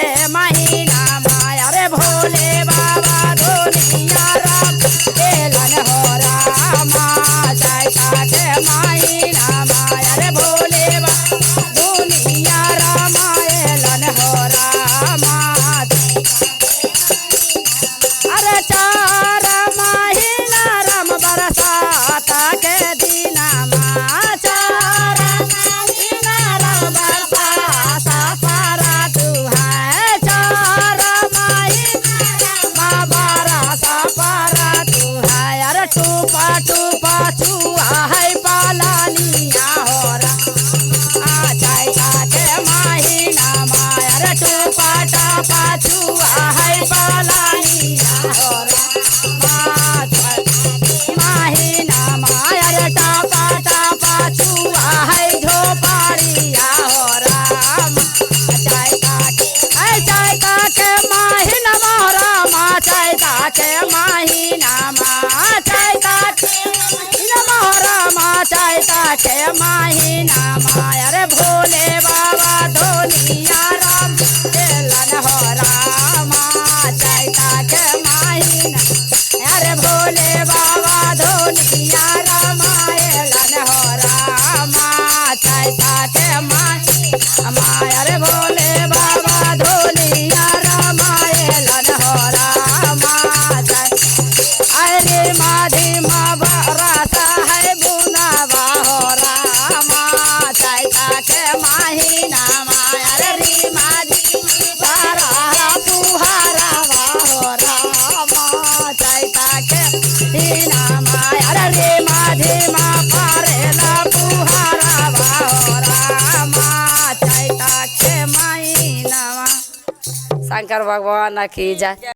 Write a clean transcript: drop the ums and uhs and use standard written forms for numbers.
के महीना माया रे भोले बाबा दुनिया राम एलन हो रामा चैता के महीना माया रे भोले बाबा दुनिया राम एलन हो रामा। अरे 4 महीना राम बरसाता के दिना मा 4 महीना राम बरसाता पारा तू है 4 महीना राम बरसा पारा तू है। अरे टूपा टूपा चुआ है पालानिया हो रा आ चैता के महीना माया रे टूपा टापा चुआ है पालानिया हो रा महीना माया रे टापा टापा चुआ है झोपाड़िया हो राम चैता के चैता के महीना रामा चैता के महीना मा चैता के महीना रामा चैता के महीना माया रे भोले बाबा दुनिया राम एलन हो रामा चैता के महीना अरे भोले बाबा दुनिया राम एलन हो रामा चैता के माया रे भोले बाबा दुनिया राम एलन हो रामा। अरे माधी मा बरसा है बुनावा हो रामा चैता के महीना माया रे माधी बारा पुहारा हो रामा चैता के महीना माया रे माधी मा पारेला पुहारा हो रामा चैता के महीना। शंकर भगवान की जय।